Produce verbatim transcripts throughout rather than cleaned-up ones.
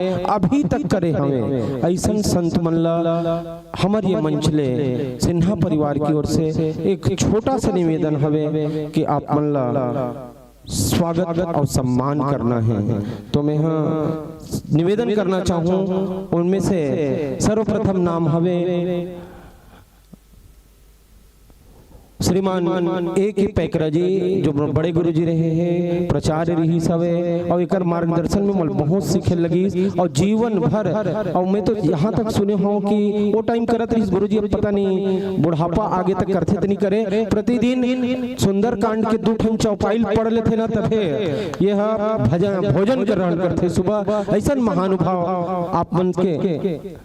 अभी तक करे हवे, अइसन संत मन ला हमर ये मंच ले सिन्हा परिवार की ओर से एक छोटा सा निवेदन हवे कि आप मन ला स्वागत अउ सम्मान करना हे। तो मैं ह निवेदन करना चाहूँ, उनमें से सर्वप्रथम नाम हवे श्रीमान ए के पैकरा जी, जो बड़े गुरु जी रहे हे, प्राचार्य रिहिस हवे, अउ एकर मार्गदर्शन में मोला बहुत सीखे लगिस, अउ जीवन भर, अउ मैं तो यहाँ तक सुने हूँ कि वो टाइम करत रहिस गुरु जी, अब पता नहीं बुढ़ापा आगे तक करथे त नहीं करे, प्रतिदिन सुंदरकांड के दू ठन चौपाई पढ़ लेथे ना, तभे ये ह भजन, भोजन ग्रहण करथे सुबह। अइसन महानुभाव आप मन के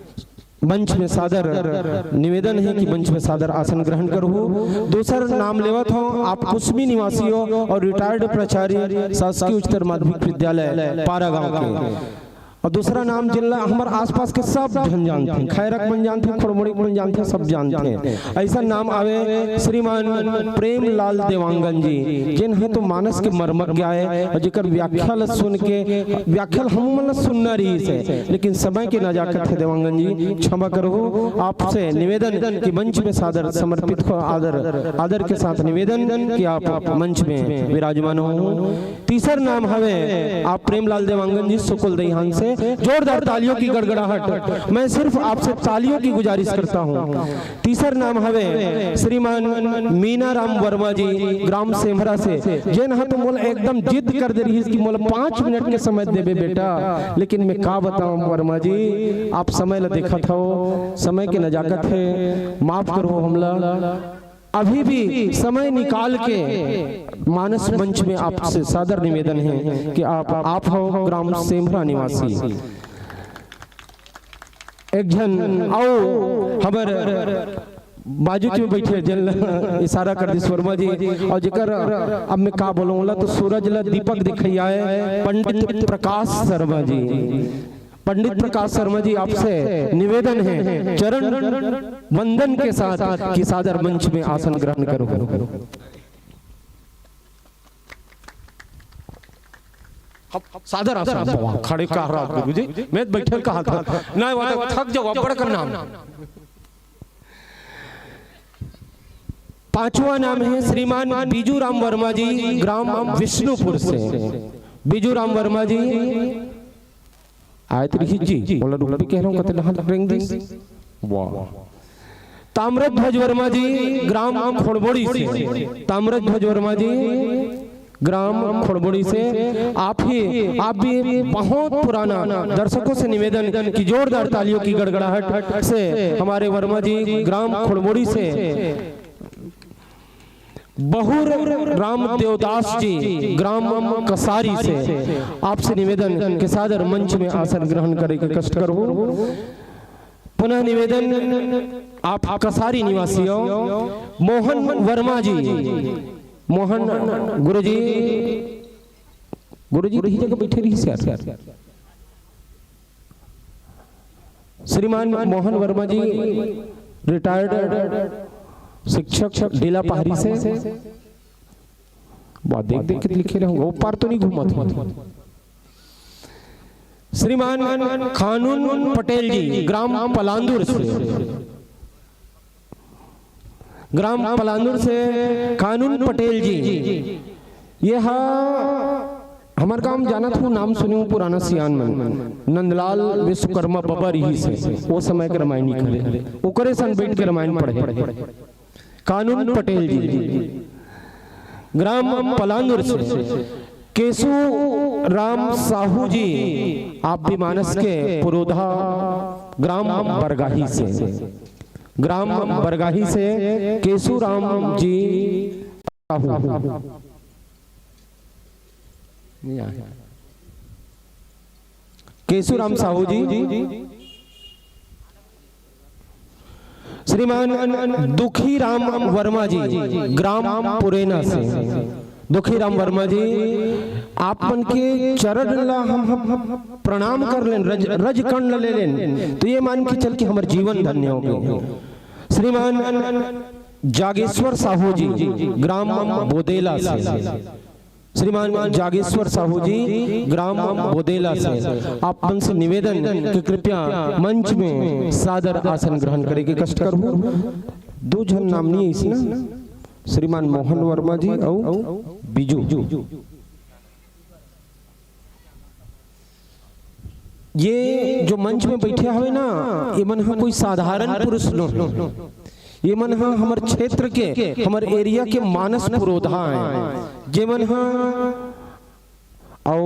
मंच में सादर निवेदन हे कि मंच में सादर आसन ग्रहण करहू। दूसर नाम लेवत हूँ, आप कुसमी निवासी हो अउ रिटायर्ड प्राचार्य, शासकीय उच्चतर माध्यमिक विद्यालय पारा गांव के। अउ दूसरा नाम जिला हमर आसपास के सब झन जानथे, खैरक मन जानथे, खोड़बोड़ी मन जानथे, सब जानथे। अइसन नाम आवे श्रीमान प्रेमलाल देवांगन जी, जेन ह तो मानस के मर्मज्ञ आय, अउ जेकर व्याख्या ल सुन के, व्याख्या ल हमू मन ल सुनना रहिस हे, लेकिन समय के नजाकत हे देवांगन जी, क्षमा करहू, आपसे निवेदन कि मंच में सादर समर्पित हो, आदर, आदर के साथ निवेदन कि आप मंच में विराजमान हो। तीसर नाम हवे आप प्रेमलाल देवांगन जी, सुकुल दईहान से। जोरदार तालियों की गड़गड़ाहट। मैं सिर्फ आपसे तालियों की गुजारिश करता हूँ। तीसर नाम हवे श्रीमान मीनाराम वर्मा जी, ग्राम सेमरा से, जेन ह तो मोला एकदम जिद कर दे रहिस कि मोला पाँच मिनट के समय देबे बेटा, लेकिन मैं का बताऊं वर्मा जी, आप समय ला देखत हो, समय के नजाकत हे, माफ करहू हमला। अभी भी समय निकाल के मानस मंच में आपसे सादर निवेदन हे कि आप, आप हो ग्राम सेमरा निवासी। एक झन अउ हमर बाजू में बैठे, जेन ल इशारा कर दिस वर्मा जी, अउ जेकर अब मैं का बोलूं ला, तो सूरज ल दीपक दिखइया हे, पंडित प्रकाश शर्मा जी। पंडित प्रकाश शर्मा जी, आपसे निवेदन हे चरण वंदन के साथ कि सादर मंच में आसन ग्रहण करो। सादर आसन। वाह, खड़े कहा रहा गुरु जी, मैं बैठल कहा था। नहीं, वहाँ थक जाओ, बड़ कर नाम। पांचवा नाम हे श्रीमान बीजू राम वर्मा जी, ग्राम विष्णुपुर से। बीजू राम वर्मा जी, आयत रिहिस जी, ओला रुक भी कह रहा हूँ, कते डहान रेंग दिस। वाह। ताम्रध्वज वर्मा जी, ग्राम खोड़बोड़ी से। ताम्रध्वज वर्मा जी, ग्राम खोड़बोड़ी से। आप ही, आप भी बहुत पुराना, दर्शकों से निवेदन कि जोरदार तालियों की गड़गड़ाहट से हमारे वर्मा जी, ग्राम खोड़बोड़ी से। बहुर राम देवदास जी, ग्राम कसारी से। आपसे निवेदन कि सादर मंच में आसन ग्रहण करे के कष्ट करो। पुनः निवेदन, आप कसारी निवासी हो। मोहन वर्मा जी, मोहन गुरुजी, गुरुजी रही जगह बैठे रही यार। श्रीमान मोहन वर्मा जी, रिटायर्ड शिक्षक, डीला पहाड़ी से। वाह, देख देख के लिखे रहे, वो पार तो नहीं घूमत हो। श्रीमान कानून पटेल जी, ग्राम पलांदुर से। ग्राम पलांदुर से कानून पटेल जी, ये हा हमर गांव जानत हूँ, नाम सुने हूँ पुराना सियान मन, नंदलाल विश्वकर्मा बबा रहिस हे, वो समय के रामायण लिखे, ओकरे संग बैठ के रामायण पढ़े। कानून पटेल जी, ग्राम पलांदुर से। केशु राम साहू जी, आप भी मानस के पुरोधा, ग्राम बरगाही से। ग्राम बरगाही से केशु राम जी साहू। नहीं आए। केशु राम साहू जी। श्रीमान दुखी राम वर्मा जी, ग्राम पुरेना से। दुखी राम वर्मा जी, आप मन के चरण ला हम, हम प्रणाम कर लेन, रज, रज कण ला ले लेन, तो ये मान के चल कि हमर जीवन धन्य हो गए। श्रीमान जागेश्वर साहू जी, ग्राम बोदेला से। श्रीमान जागेश्वर साहू जी, ग्राम बोदेला से, आप मन से निवेदन कि कृपया मंच में सादर आसन ग्रहण करे के कष्ट करहू। दो झन नाम नहीं है इसमें, श्रीमान मोहन वर्मा जी और बिजू। ये जो मंच में बैठे हवे ना, ये मन ह कोई साधारण पुरुष नो, ये मन ह हमर क्षेत्र के, हमर एरिया के मानस पुरोधा है, जे मन ह, आओ,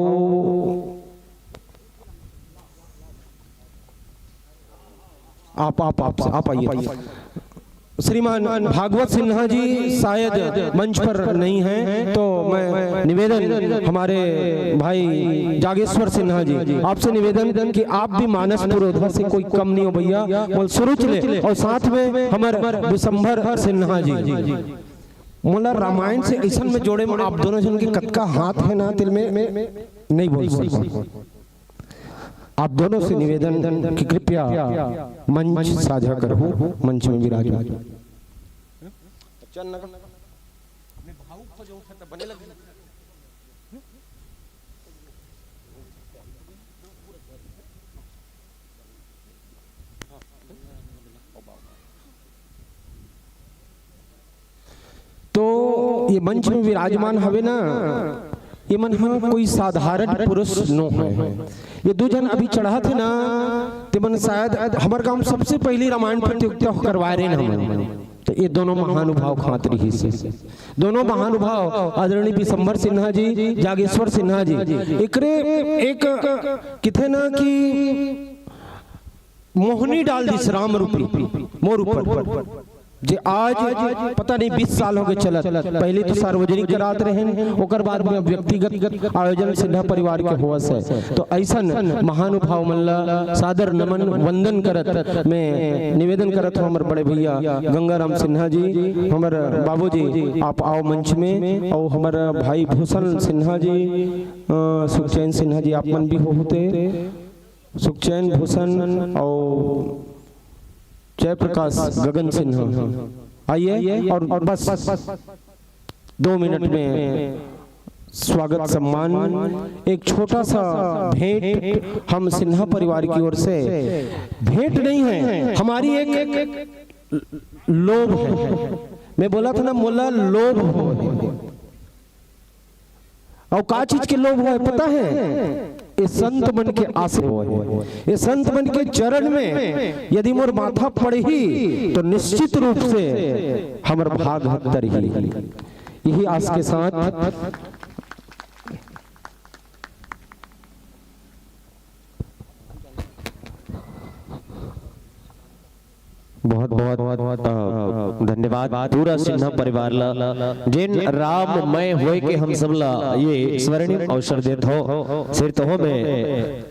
आप, आप, आप, आप आइए। श्रीमान भागवत सिन्हा जी शायद मंच पर नहीं हैं, तो मैं निवेदन, हमारे भाई जागेश्वर सिन्हा जी, आपसे निवेदन कि आप भी मानस पुरोधा से कोई कम नहीं हो भैया, बोल शुरू चले और साथ में हमर विशंभर सिन्हा जी। मोला रामायण से ऐसन में जोड़े में आप दोनों जन के कतका हाथ है ना, तिल में नहीं बोल सकता। आप दोनों से निवेदन कि कृपया मंच साझा करो, मंच में विराजमान। तो ये मंच में विराजमान हवे ना, ये मन ह कोई साधारण पुरुष नो है। ये दू जन अभी चढ़त हे ना, ते मन शायद हमर गांव सबसे पहली रामायण प्रतियोगिता करवाए रहे हमन। तो ये दोनों महानुभाव खात रहिस हे। दोनों महानुभाव आदरणीय विशंभर सिन्हा जी, जागेश्वर सिन्हा जी, एकरे एक किथे ना कि मोहनी डाल दिस राम रूपी मोर ऊपर, जे आज पता नहीं बीस साल हो गए चलत। पहले तो सार्वजनिक करात रहेन, ओकर बाद में व्यक्तिगत आयोजन सिन्हा परिवार के होवत हे। तो ऐसन महानुभाव मन ला सादर नमन वंदन करत मैं निवेदन करत हूँ हमर बड़े भैया गंगाराम सिन्हा जी, हमर बाबूजी, आप आओ मंच में, और हमर भाई भूषण सिन्हा जी, अ, सुखचैन सिन्हा जी, आप मन भी हो होते। सुखचैन भूषण और जयप्रकाश गगन सिन्हा, आइए और बस दो मिनट में स्वागत सम्मान, एक छोटा सा भेंट हम सिन्हा परिवार की ओर से, भेंट नहीं है, हमारी एक लोभ है। मैं बोला था ना, मोला लोभ हो। और का चीज के लोभ होय, पता है? ये संत मन के आशीर्वाद होय। ये संत मन के चरण में यदि मोर माथा पड़ही, तो निश्चित रूप से हमर भाग ह तरही। यही आस के साथ बहुत बहुत, अ, धन्यवाद पूरा सिन्हा परिवार ला, जेन राममय होय के हम सब ला ये स्वर्णिम अवसर देत हो। सिर तहो में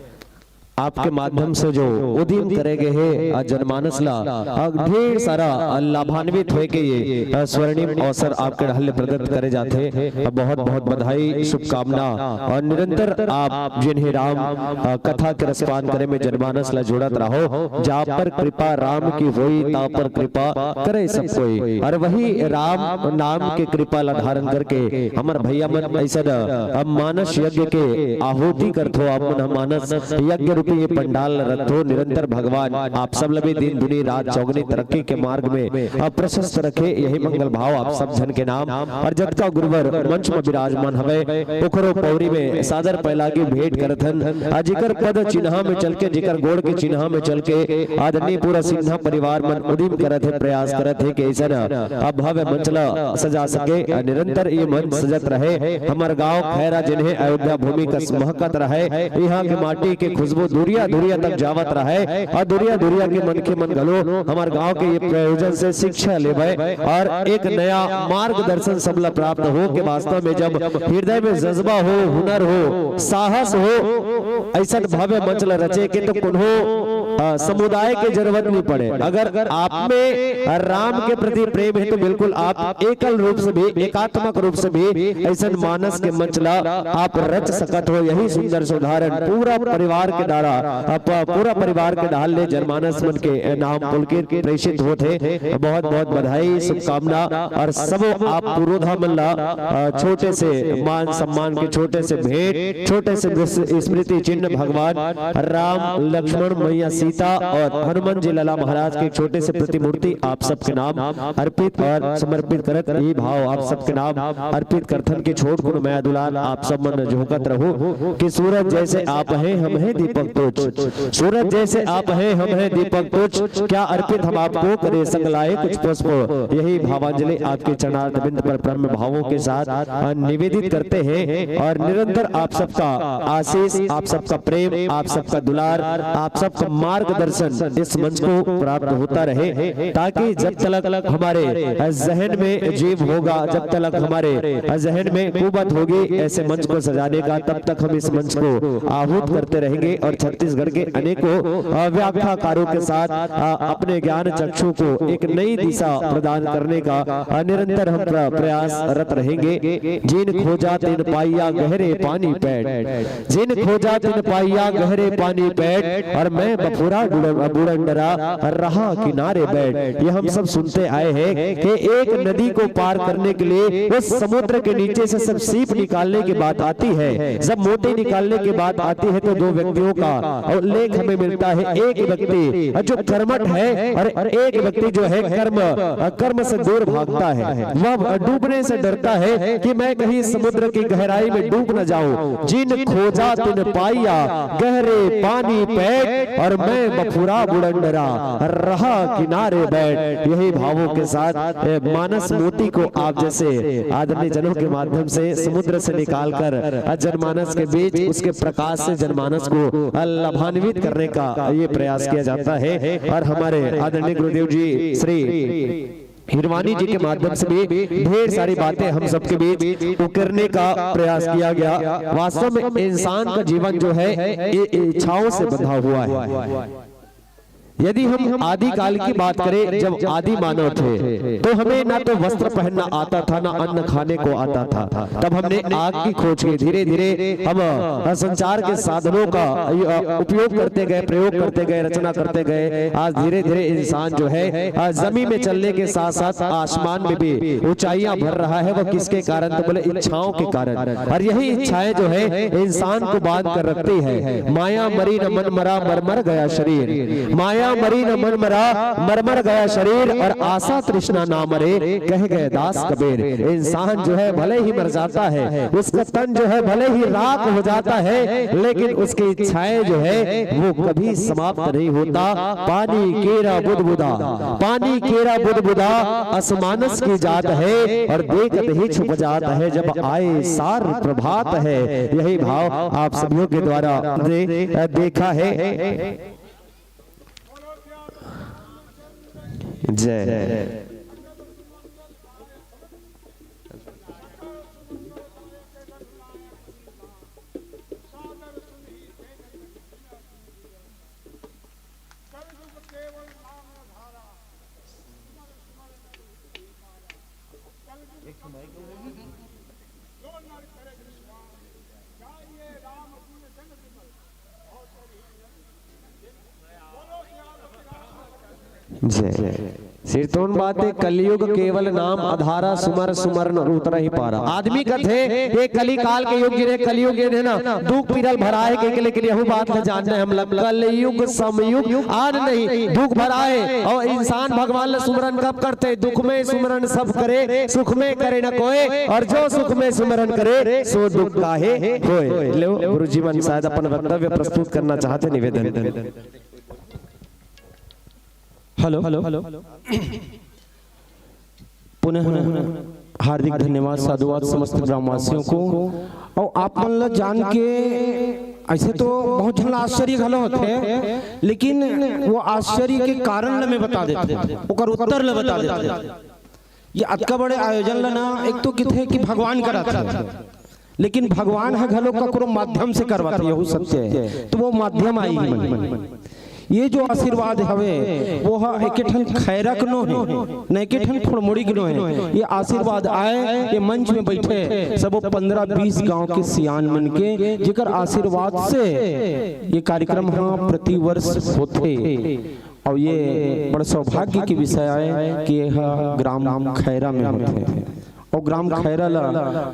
आपके माध्यम से जो उदिम करे गए हे, अ, जनमानस ला, अ, ढेर सारा, अ, लाभान्वित होय के ये, अ, स्वर्णिम अवसर आपके ढाल ले प्रदत्त करे जाथे। अ, बहुत बहुत बधाई, शुभकामना और निरंतर आप जेन हे राम, अ, कथा के रसपान करे में जनमानस ला जोड़त रहो। जा पर कृपा राम की होई, ता पर कृपा करे सब कोई। और वही राम नाम के कृपा ला धारण करके हमर भैया मन ऐसा, अ, मानस यज्ञ के आहुति करथो। आप मन ह मानस यज्ञ रूपी ये पंडाल ला रखथो। निरंतर भगवान आप सब ला भी दिन दुनी रात चौगनी तरक्की के मार्ग में, अ, प्रशस्त रखे, यही मंगल भाव आप सब झन के नाम। और जतका गुरुवर मंच में विराजमान हवे, ओकरो पौरी में सादर पैलागी भेंट करत हन। आ जिकर पद चिन्हा में चल के, जिकर गोड़ के चिन्हा में चल के आदरणीय पूरा सिन्हा परिवार मन उदिम करत हे, प्रयास करत हे कि ऐसन अब भव्य मंच ला सजा सके। आ निरंतर ये मंच सजत रहे। हमर गांव खैरा जिन्हें अयोध्या भूमि कस महकत रहे, यहाँ के माटी के खुशबू दुरिया दुरिया तक जावत रहे और दुरिया दुरिया के मनखे मन घलो हमर गांव के ये प्रयोजन से शिक्षा लेवे और एक नया मार्गदर्शन सबला प्राप्त हो के वास्तव में जब हृदय में जज्बा हो, हुनर हो, साहस हो, ऐसन भव्य मंच ल रचे के तो कोनो अ, समुदाय के जरूरत नहीं पड़े। अगर आप में राम के प्रति प्रेम है तो बिल्कुल आप एकल रूप से भी, एकात्मक रूप से भी ऐसन मानस के मंच ला आप रच सकत हो। यही सुंदर से उदाहरण पूरा परिवार के द्वारा, अ, प-, पूरा परिवार के डहार ले जनमानस मन के नाम पुलकित प्रेषित होत हे। बहुत बहुत बधाई, शुभकामना। और सबो आप पुरोधा मन ला, अ, छोटे से मान सम्मान के छोटे से भेंट, छोटे से स्मृति चिन्ह भगवान राम, लक्ष्मण, मैया सीता और हनुमान जी लाला महाराज के एक छोटे से प्रतिमूर्ति आप सबके नाम अर्पित और समर्पित करत, ये भाव आप सबके नाम अर्पित करथन के छोट कुन मया दुलार आप सब मन झोंकत रहू कि सूरज जैसे आप हैं, हम हैं दीपक तुच्छ। सूरज जैसे आप हैं, हम हैं दीपक तुच्छ। क्या अर्पित हम आपको करें संग लाए कुछ पुष्प। यही भावांजलि आपके चरणारविंद पर प्रेम भावों के साथ, अ, निवेदित करते हैं और निरंतर आप सबका आशीष, आप सबका प्रेम, आप सबका दुलार, आप सबका मार्गदर्शन इस मंच को प्राप्त होता रहे, ताकि जब तलक हमारे, अ, जहन में जीव होगा, जब तलक हमारे, अ, जहन में कुबत होगी, ऐसे मंच को सजाने का, तब तक हम इस मंच को आहूत करते रहेंगे और छत्तीसगढ़ के अनेकों, अ, व्याख्याकारों के साथ, अ, अपने ज्ञान चक्षु को एक नई दिशा प्रदान करने का, अ, निरंतर हम प्र-, प्रयासरत रहेंगे। जिन खोजा तिन पाइया गहरे पानी पैठ, जिन खोजा तिन पाइया गहरे पानी पैठ, और मैं बफुरा बुड़न-, बुड़न डरा, रहा किनारे बैठ। ये हम सब सुनते आए हैं कि एक नदी को पार करने के लिए उस समुद्र के नीचे से सब सीप निकालने की बात आती है, जब मोती निकालने की बात आती है, तो दो व्यक्तियों का उल्लेख हमें मिलता है। एक व्यक्ति जो कर्मठ है और एक व्यक्ति जो है कर्म, कर्म से दूर भागता है। वह डूबने से डरता है कि मैं कहीं समुद्र की गहराई में डूब न जाऊं। जिन खोजा तिन पाइया गहरे पानी पैठ, और मैं बफुरा बुड़न डरा, रहा किनारे बैठ। यही भावों के साथ, ए, मानस मोती को आप जैसे आदरणीय जनों के माध्यम से समुद्र से निकालकर, अ, जनमानस के बीच उसके प्रकाश से जनमानस को, अ, लाभान्वित करने का ये प्रयास किया जाता है। और हमारे आदरणीय गुरुदेव जी श्री हिरवानी जी के माध्यम से भी ढेर सारी बातें हम सबके बीच उकेरने का प्रयास किया गया। वास्तव में इंसान का जीवन जो है, ये इच्छाओं से बंधा हुआ है। यदि हम आदिकाल की बात करें, जब आदि मानव थे, तो हमें ना तो वस्त्र पहनना आता था, ना अन्न खाने को आता था। तब हमने आग की खोज की। धीरे धीरे हम, अ, संचार के साधनों का, अ, उपयोग करते गए, प्रयोग करते गए, रचना करते गए। आज धीरे धीरे इंसान जो है, अ, जमीन में चलने के साथ साथ आसमान में भी ऊंचाइयां भर रहा है। वो किसके कारण? तो बोले, इच्छाओं के कारण। और यही इच्छाएं जो है, इंसान को बांध कर रखती है। माया मरी न मन मरा, मर मर गया शरीर। माया मरी न मन मरा, मर मर गया शरीर, और आशा तृष्णा ना मरे, कह गए दास कबीर। इंसान जो है, भले ही मर जाता है, उसका तन जो है, भले ही राख हो जाता है, लेकिन उसकी इच्छाएं जो है, वो कभी समाप्त नहीं होता। पानी केरा बुदबुदा, पानी केरा बुदबुदा, असमानस की जात है, और देखत ही छुप जात है, जब आए सार प्रभात है। यही भाव आप सभी के द्वारा दे, देखा है। जय। जय। सिरतोन बात है, कलयुग केवल नाम आधारा, सुमर सुमर नर उतरहि पारा। आदमी कथे, ये कली काल के युग जिन्हें कलयुग ये है ना, दुख पीरल भरा है के, लेकिन यहू बात ल जानना है हम लोग, कलयुग समयुग आन नहीं, दुख भरा है। और इंसान भगवान ल सुमरन कब करते? दुख में सुमरन सब करे, सुख में करे न कोय, और जो सुख में सुमरन करे, सो दुख काहे होय। लो, गुरुजी मन शायद अपन वक्तव्य प्रस्तुत करना चाहते, निवेदन। Hello, hello. पुनः हार्दिक धन्यवाद, साधुवाद समस्त ग्रामवासियों को। और आप मन ला जान के ऐसे तो बहुत झन ला आश्चर्य घलो होथे, लेकिन वो आश्चर्य के कारण ल मैं बता देथों, ओकर उत्तर ल बता देथों। ये अतका बड़े आयोजन ल ना, एक तो किथे कि भगवान कराथे, लेकिन भगवान ह घलो ककरो माध्यम से करवाथे, यहू सत्य है। तो वो माध्यम आही मन। ये जो आशीर्वाद हवे, वो ह एके ठन खैरा के नो हे, न एके ठन खुड़मुड़ी के नो हे। ये आशीर्वाद आए, ये मंच में बैठे सबो पंद्रह बीस गांव के सियान मन के, जेकर आशीर्वाद से ये कार्यक्रम ह प्रतिवर्ष होथे। और ये बड़ सौभाग्य के विषय आए कि ये ह ग्राम खैरा में होथे। और ग्राम खैरा ला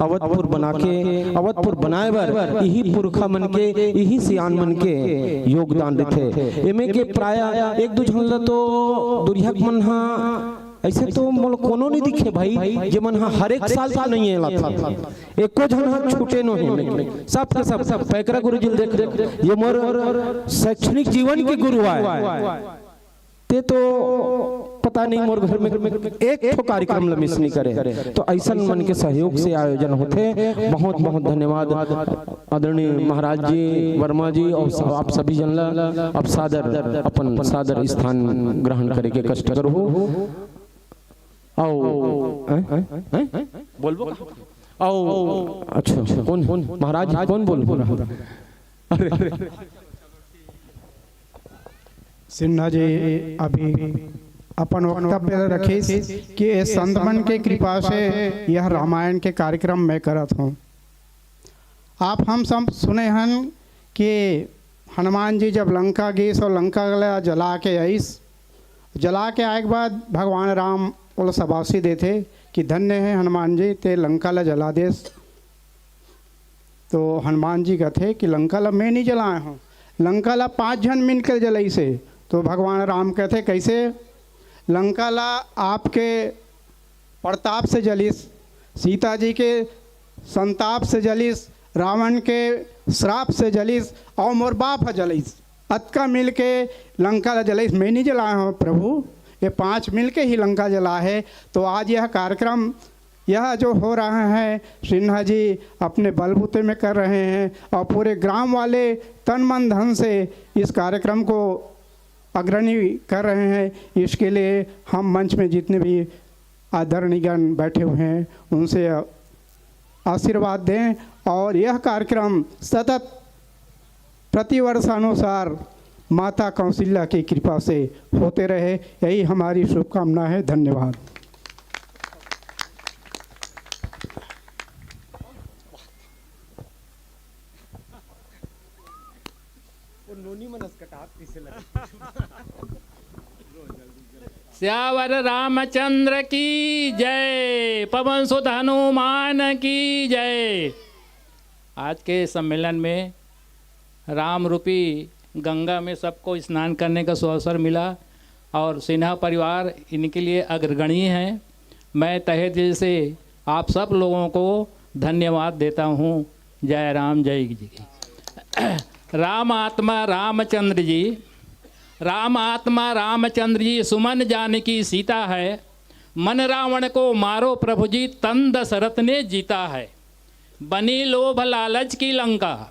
अवधपुर बना के, अवधपुर बनाए बर इही पुरखा मन के, इही सियान मन के योगदान रहिथे। एमे के प्राय एक दू झन ला तो दुरिहा के मन हा, ऐसे तो मोला कोनो नहीं दिखे भाई, जे मन हा हर एक साल तो नहीं एला था। एको झन हा छूटे नो हे, सब के सब। पैकरा गुरु जी देख, ये मोर शैक्षणिक जीवन के गुरु आए। ते तो पता नहीं मोर घर में एक ठो कार्यक्रम ला मिस नहीं करे। तो ऐसन मन के सहयोग से आयोजन होथे। बहुत बहुत धन्यवाद आदरणीय महाराज जी, वर्मा जी और स-, आप सभी जन ला। अब सादर, अपन सादर स्थान ग्रहण करे के कष्ट करहू। आओ, हैं? हैं? बोलबो का? आओ, अच्छा, कौन महाराज, कौन बोल बोल रहा? अरे, सिन्हा जी अभी अपन वक्तव्य रखिस कि ये संत मन के कृपा से यह रामायण के कार्यक्रम मैं करत हूँ। आप हम सब सुने हन कि हनुमान जी जब लंका गिस और लंका ला जला के आइस, जला के आए के बाद भगवान राम ओला शाबाशी देथे कि धन्य है हनुमान जी, ते लंका ला जला देस। तो हनुमान जी कथे कि लंका ला मैं नहीं जलाए हूँ, लंका ला पांच झन मिलकर जलाइसे। तो भगवान राम कथे, कैसे? लंका ला आपके प्रताप से जलिस, सीता जी के संताप से जलिस, रावण के श्राप से जलिस और मोर बाप ह जलिस। अतका मिल के लंका ला जलाइस, मैं नहीं जलाए हूँ प्रभु, ये पांच मिल के ही लंका जला है। तो आज यह कार्यक्रम, यह जो हो रहा है, सिन्हा जी अपने बलबूते में कर रहे हैं और पूरे ग्राम वाले तन मन धन से इस कार्यक्रम को अग्रणी कर रहे हैं। इसके लिए हम मंच में जितने भी आदरणीयगण बैठे हुए हैं, उनसे आशीर्वाद दें और यह कार्यक्रम सतत प्रतिवर्षानुसार माता कौशल्या की कृपा से होते रहे, यही हमारी शुभकामना है। धन्यवाद। वो नोनी मनस कटाप कैसे लगे? सियावर रामचंद्र की जय, पवन सुत हनुमान की जय। आज के सम्मेलन में राम रूपी गंगा में सबको स्नान करने का सुअवसर मिला और सिन्हा परिवार इनके लिए अग्रगणी है। मैं तहे दिल से आप सब लोगों को धन्यवाद देता हूँ। जय राम, जय जी की। राम आत्मा रामचंद्र जी, राम आत्मा रामचंद्र जी, सुमन जानकी सीता है। मन रावण को मारो प्रभु जी, तन दशरथ ने जीता है। बनी लोभ लालच की लंका,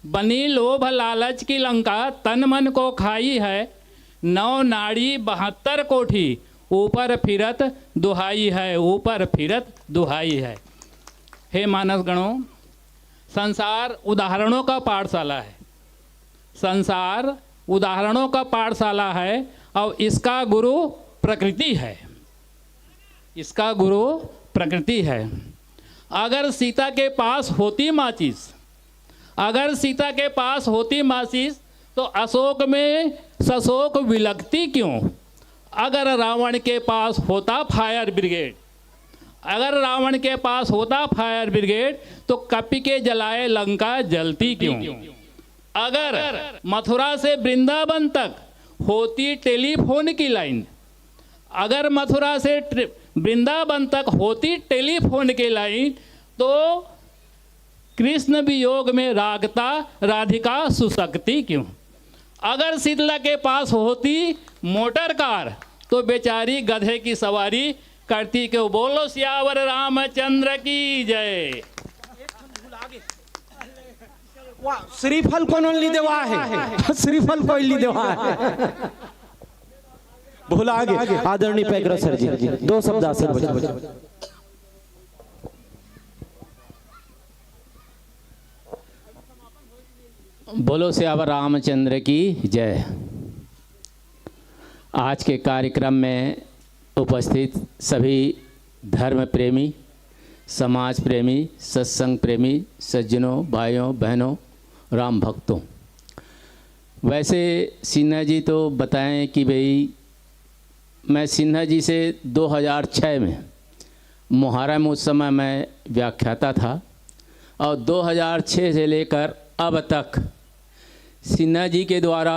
बनी लोभ लालच की लंका, तन मन को खाई है। नौ नाड़ी बहत्तर कोठी, ऊपर फिरत दुहाई है, ऊपर फिरत दुहाई है। हे मानस गणों, संसार उदाहरणों का पाठशाला है। संसार उदाहरणों का पाठशाला है और इसका गुरु प्रकृति है, इसका गुरु प्रकृति है। अगर सीता के पास होती माचिस, अगर सीता के पास होती माचिस तो अशोक में सशोक विलकती क्यों? अगर रावण के पास होता फायर ब्रिगेड, अगर रावण के पास होता फायर ब्रिगेड तो कपि के जलाए लंका जलती क्यों? अगर मथुरा से वृंदावन तक होती टेलीफोन की लाइन, अगर मथुरा से वृंदावन तक होती टेलीफोन की लाइन तो कृष्ण वियोग में रागता राधिका सुसकती क्यों? अगर शीतला के पास होती मोटर कार तो बेचारी गधे की सवारी करती क्यों? बोलो सियावर रामचंद्र की जय। श्रीफल कोनो ली देवा है? श्रीफल कोई ली देवा है? भुला गए आदरणीय पैकरा सर जी, दो शब्द आशीर्वचन। बोलो सियावर रामचंद्र की जय। आज के कार्यक्रम में उपस्थित सभी धर्म प्रेमी, समाज प्रेमी, सत्संग प्रेमी, सज्जनों, भाइयों, बहनों, राम भक्तों, वैसे सिन्हा जी तो बताएं कि भाई, मैं सिन्हा जी से दो हज़ार छह में मुहर्रम, उस समय मैं व्याख्याता था, और दो हज़ार छह से लेकर अब तक सिन्हा जी के द्वारा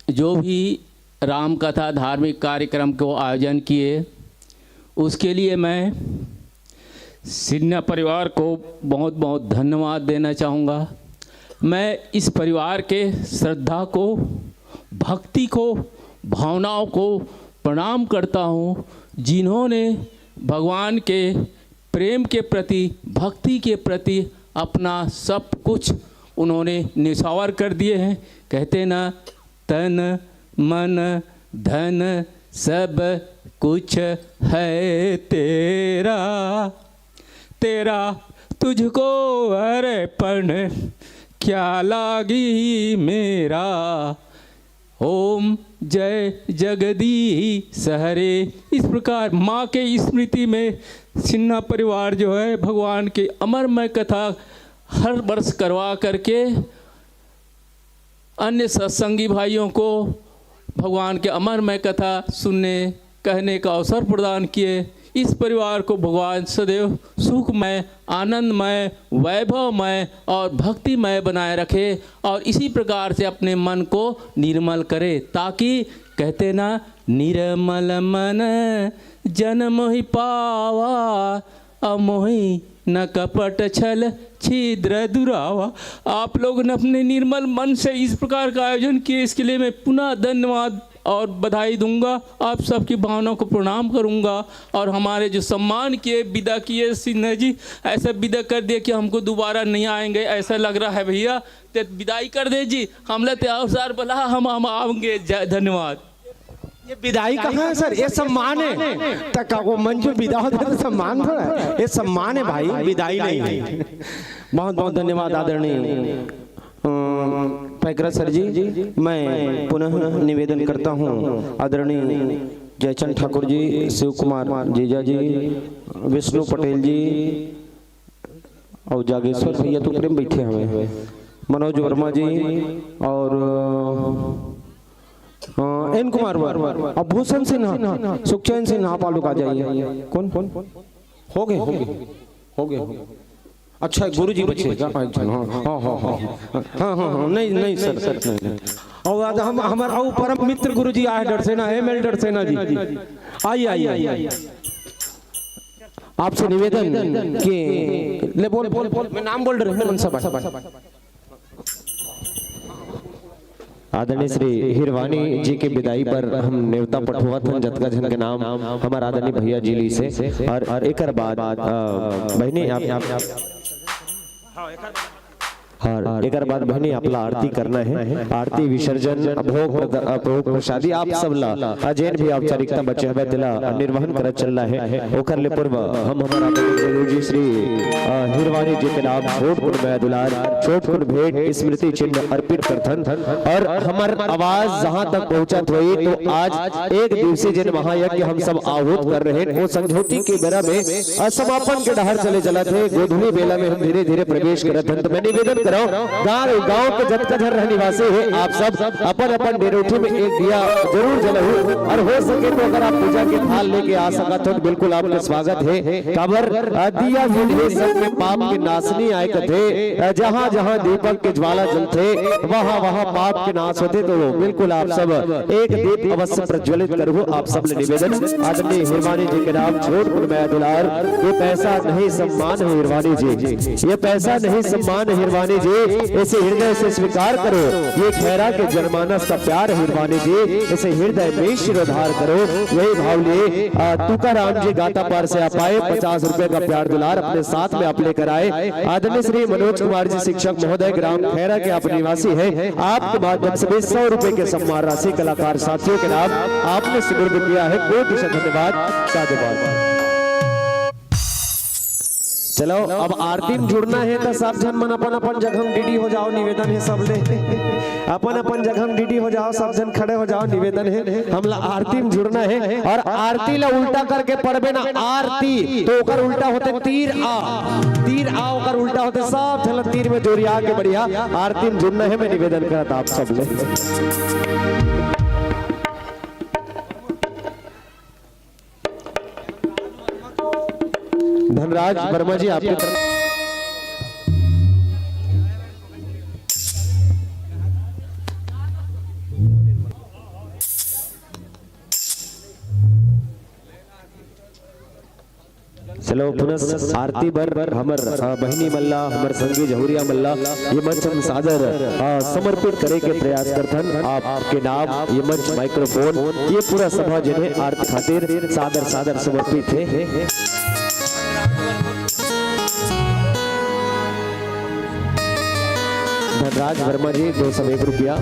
जो भी राम कथा धार्मिक कार्यक्रम को आयोजन किए, उसके लिए मैं सिन्हा परिवार को बहुत बहुत धन्यवाद देना चाहूँगा। मैं इस परिवार के श्रद्धा को, भक्ति को, भावनाओं को प्रणाम करता हूँ, जिन्होंने भगवान के प्रेम के प्रति, भक्ति के प्रति अपना सब कुछ उन्होंने निछावर कर दिए हैं। कहते ना, तन मन धन सब कुछ है तेरा, तेरा तुझको अर्पण क्या लागी मेरा। ओम जय जगदीश हरे। इस प्रकार माँ के स्मृति में सिन्हा परिवार जो है, भगवान की अमरमय कथा हर वर्ष करवा करके अन्य सत्संगी भाइयों को भगवान के अमरमय कथा सुनने, कहने का अवसर प्रदान किए। इस परिवार को भगवान सदैव सुखमय, आनंदमय, वैभवमय और भक्तिमय बनाए रखे, और इसी प्रकार से अपने मन को निर्मल करे, ताकि कहते ना, निर्मल मन जन मोहि पावा, अमोहि न कपट छल छिद्र दुरावा। आप लोगों ने अपने निर्मल मन से इस प्रकार का आयोजन किए, इसके लिए मैं पुनः धन्यवाद और बधाई दूंगा, आप सबकी भावना को प्रणाम करूंगा। और हमारे जो सम्मान किए, विदा किए सिन्हा जी, ऐसा विदा कर दिया कि हमको दोबारा नहीं आएंगे ऐसा लग रहा है भैया। ते विदाई कर दे जी, हमला ते अवसर बला, हम हम आवेंगे। जय, धन्यवाद। ये विदाई कहाँ है सर, ये सम्मान है। तक का वो मंच में विदा होता है तो सम्मान थोड़ा है, ये सम्मान है भाई, विदाई नहीं है। बहुत बहुत धन्यवाद आदरणीय अ, पैकरा सर जी। मैं पुनः निवेदन करता हूँ आदरणीय जयचंद ठाकुर जी, शिव कुमार जीजा जी, विष्णु पटेल जी और जागेश्वर भैया तो प्रेम बैठे हुए हैं, मनोज वर्मा जी और अ, एन कुमार वर्मा और भूषण सिन्हा, सुखचैन सिन्हा, आप लोग आ जाइए। कौन कौन हो गए, हो गए, हो गए, हो गए। अच्छा, गुरु जी बचे हैं। हाँ, हाँ, हाँ, हाँ, हाँ, हाँ, हाँ, नहीं, नहीं सर, सर, नहीं, नहीं। और आज हम, हमारा और परम मित्र गुरु जी आए डरसेना, एम एल डरसेना जी, आइए, आइए, आइए। आपसे निवेदन कि ले बोल, बोल, बोल, मैं नाम बोल रहे हैं, मनसा भाई। आदरणीय श्री हिरवानी जी के विदाई पर हम नेवता पठवाथन, जतका झन के नाम हमार आदरणीय भैया जी लीसे। और एकर बाद, अ, बहिनी आप, और एकर बाद बहिनी आपला आरती करना है। आरती विसर्जन, भोग प्रद-, अ, भोग प्रसादी आप सब ला, अ, जेन भी औपचारिकता बचे हवे तेला निर्वहन करत चलना है। ओकर ले पूर्व हम हमार आदरणीय गुरु जी श्री, अ, हिरवानी जी के नाम छोट कुन मया दुलार, छोट कुन भेंट, स्मृति चिन्ह अर्पित करथन। और हमार आवाज जहाँ तक पहुँचत होई तो आज एक दिवसीय जेन महायज्ञ हम सब आहूत कर रहे हैं, वो संझौती के बेरा में अ, समापन के डहर चले चलत हे। गोधूली बेला में हम धीरे-धीरे प्रवेश करत हन। तो मैं निवेदन करौं, गांव, गांव के जतका झन रहनिवासी हे, आप सब अपन-अपन डेरोठी में एक दिया जरूर जलहू, और हो सके तो अगर आप पूजा के थाल लेके आ सकत हो, तो बिल्कुल आपके स्वागत हे। काबर, अ, दिया जलहे सब में पाप के नाशनी आय कथे। अ, जहां-जहां दीपक के ज्वाला जलथे, वहां-वहां पाप के नाश होथे। तो बिल्कुल आप सब एक दीप अवश्य प्रज्वलित करहू, आप सब ले निवेदन। आदरणीय हिरवानी जी के नाम छोट कुन मया दुलार, ये पैसा नहीं सम्मान है हिरवानी जी, ये पैसा नहीं सम्मान है हिरवानी जी, इसे हृदय से स्वीकार करो, ये खैरा के जनमानस का प्यार है हिरवानी जी, इसे हृदय में शिरोधार करो। यही भाव लिए, आ, तुकाराम जी गातापार से आप आए, पचास रुपए का प्यार दुलार अपने साथ में आप लेकर आए। आदरणीय श्री मनोज कुमार जी शिक्षक महोदय ग्राम खैरा के आप निवासी हैं, आपके माध्यम से भी सौ रुपए के सम्मान राशि कलाकार साथियों के नाम आपने सुपुर्द किया है। कोटि से धन्यवाद, साधुवाद। चलो, अब आरती में जुड़ना हे त सब झन मन अपन अपन जगह में डीडी हो जाओ, निवेदन हे सबले। अपन अपन जगह में डीडी हो जाओ, सब झन खड़े हो जाओ, निवेदन हे। हमला आरती में जुड़ना हे अउ आरती ला उल्टा करके पढ़बे ना, आरती तो ओकर उल्टा होथे तीर आ, तीर आ ओकर उल्टा होथे। सब झन ला तीर में जोरिया के बढ़िया आरती में जुड़ना हे, मैं निवेदन करत आप सबले। धनराज वर्मा जी, आपके तरफ। चलो, पुनः आरती बर हमर, अ, बहिनी मन ला, हमर संगी जहुरिया मन ला ये मंच हम सादर, अ, समर्पित करे के प्रयास करथन। आपके नाम ये मंच, माइक्रोफोन, ये पूरा सभा जिन्हें आरती खातिर सादर, सादर समर्पित हे। धनराज वर्मा जी, दो सौ एक रुपया।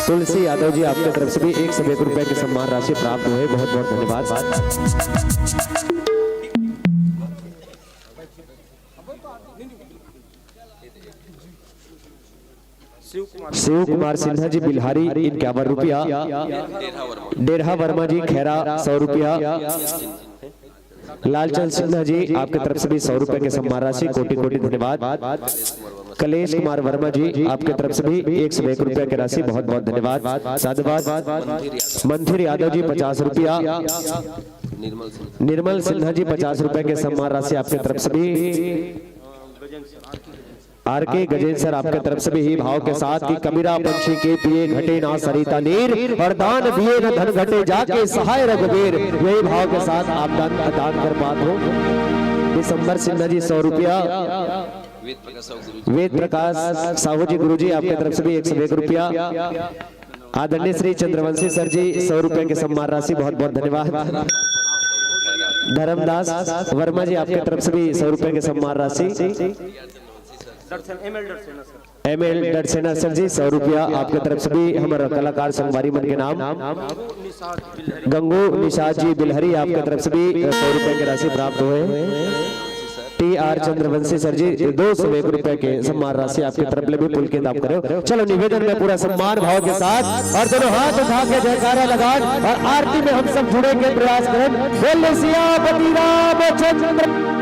तुलसी यादव जी, आपके तरफ से भी एक सौ एक रुपया के सम्मान राशि प्राप्त हुए, बहुत बहुत धन्यवाद। शिव कुमार सिन्हा जी बिल्हारी, इक्यावन रुपया। डेरहा वर्मा जी खैरा, सौ रुपया। लालचंद सिन्हा जी, आपके तरफ से भी सौ रुपए के सम्मान राशि, कोटि कोटि धन्यवाद। कलेश कुमार वर्मा जी, आपके तरफ से भी एक सौ एक रुपया की राशि, बहुत बहुत धन्यवाद, साधुवाद। मंथिर यादव जी, पचास रुपया। निर्मल सिन्हा जी, पचास रुपए के सम्मान राशि आपके तरफ से भी। आर के गजेंद्र सर, आपके तरफ से भी यही भाव के साथ कि कबीरा पंछी के पिए घटे ना सरिता नीर, और दान दिए न धन घटे जाके सहाय रघुबीर, यही भाव के साथ आप दान, दान कर पात हो। दिसंबर सिन्हा जी, सौ रुपया। वेद प्रकाश साहू जी गुरुजी, आपके तरफ से भी एक सौ एक रुपया। आदरणीय श्री चंद्रवंशी सर जी, सौ रुपए के सम्मान राशि, बहुत बहुत धन्यवाद। धर्मदास वर्मा जी, आपके तरफ से भी सौ रुपए के सम्मान राशि। एम एल डरसेना सर जी, सौ रुपया आपके तरफ से भी हमारा कलाकार संगवारी मन के नाम। गंगू निषाद जी बिलहरी, आपके तरफ से भी सौ रुपए की राशि प्राप्त हुए। टी आर चंद्रवंशी सर जी, दो सौ एक रुपए के सम्मान राशि आपके तरफ ले भी पुलकित आप करो। चलो, निवेदन में पूरा सम्मान भाव के साथ और दोनों हाथ उठा के जयकारा लगा और आरती में हम सब जुड़े के प्रयास करें। बोले सियापति रामचंद्र।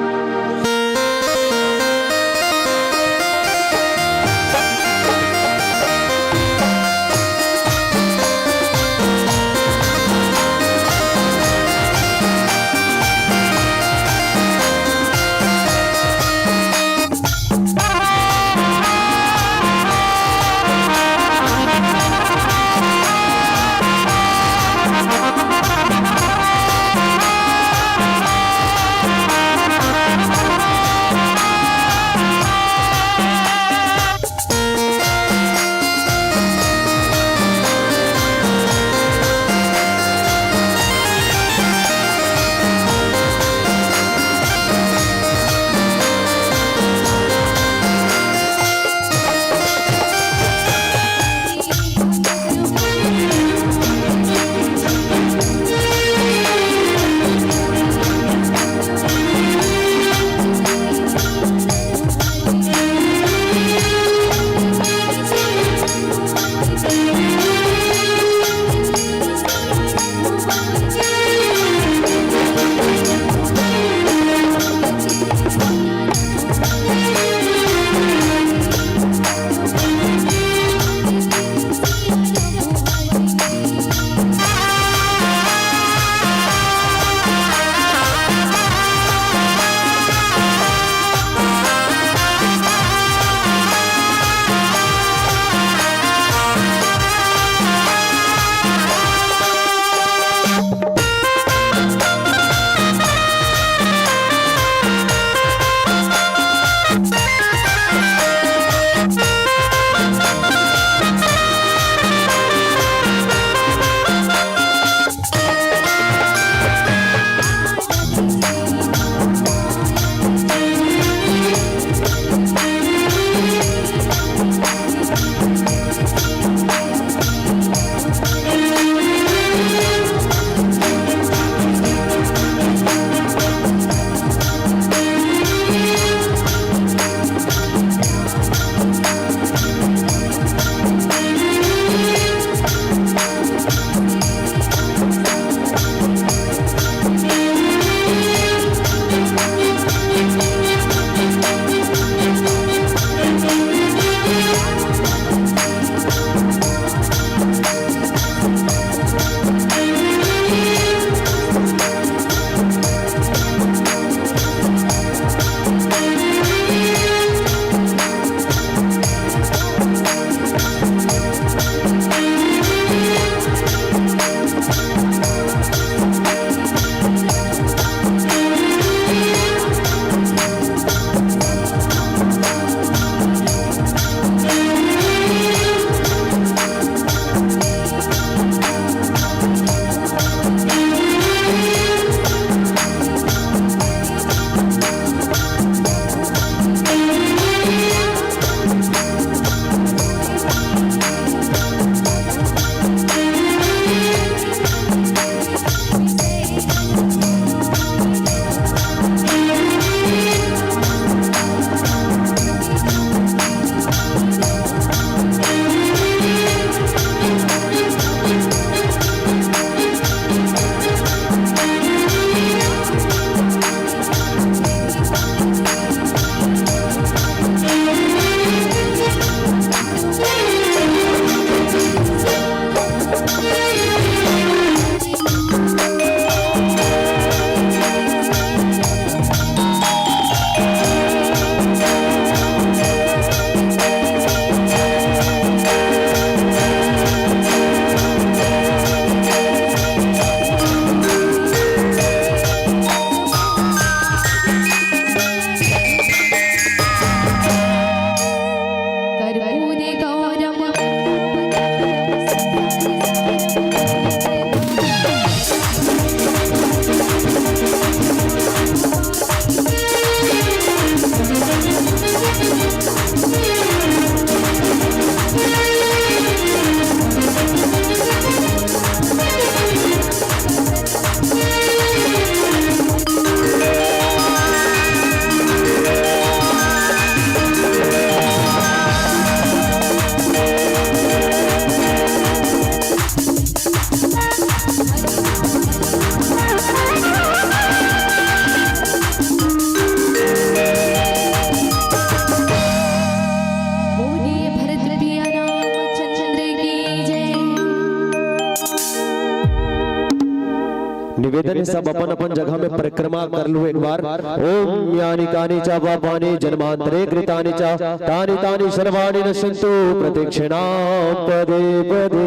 निवेदन है, सब अपन अपन जगह में परिक्रमा कर लो एक बार। ओम यानि कानि च पापानि जन्मांतरे कृतानि च, तानि तानि सर्वाणि नश्यंतु प्रदक्षिणां पदे पदे।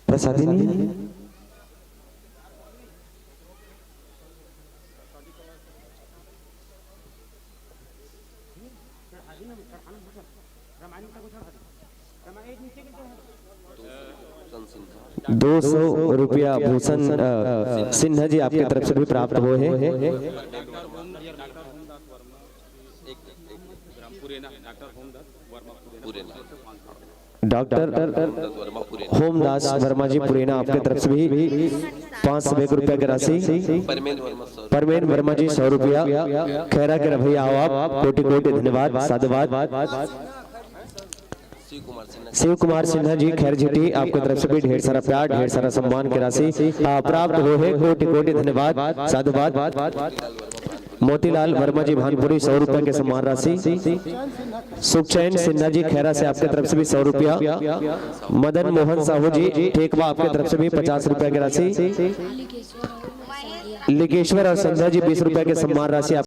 प्रसादी नहीं है? दो सौ रुपया भूषण, अ, सिन्हा जी आपके तरफ से भी प्राप्त हुए हैं। डॉक्टर होमदास वर्मा जी पुरेना आपके तरफ से भी पाँच सौ एक रुपया की राशि। परमेन वर्मा जी सौ रुपया। खैरा के रवैया आओ आप, कोटि कोटि धन्यवाद, साधुवाद। शिव कुमार सिन्हा जी खैर झिटी, आपके तरफ से भी ढेर सारा प्यार, ढेर सारा सम्मान की राशि, आ, प्राप्त हुए है। कोटि कोटि धन्यवाद, साधुवाद। मोतीलाल वर्मा जी भानपुरी सौ रुपए के सम्मान राशि। सुखचैन सिन्हा जी खैरा से आपके तरफ से भी सौ रुपया। मदन मोहन साहू जी ठेकवा आपके तरफ से भी पचास रुपए की राशि। लिंगेश्वर और संध्या जी बीस रुपए के सम्मान राशि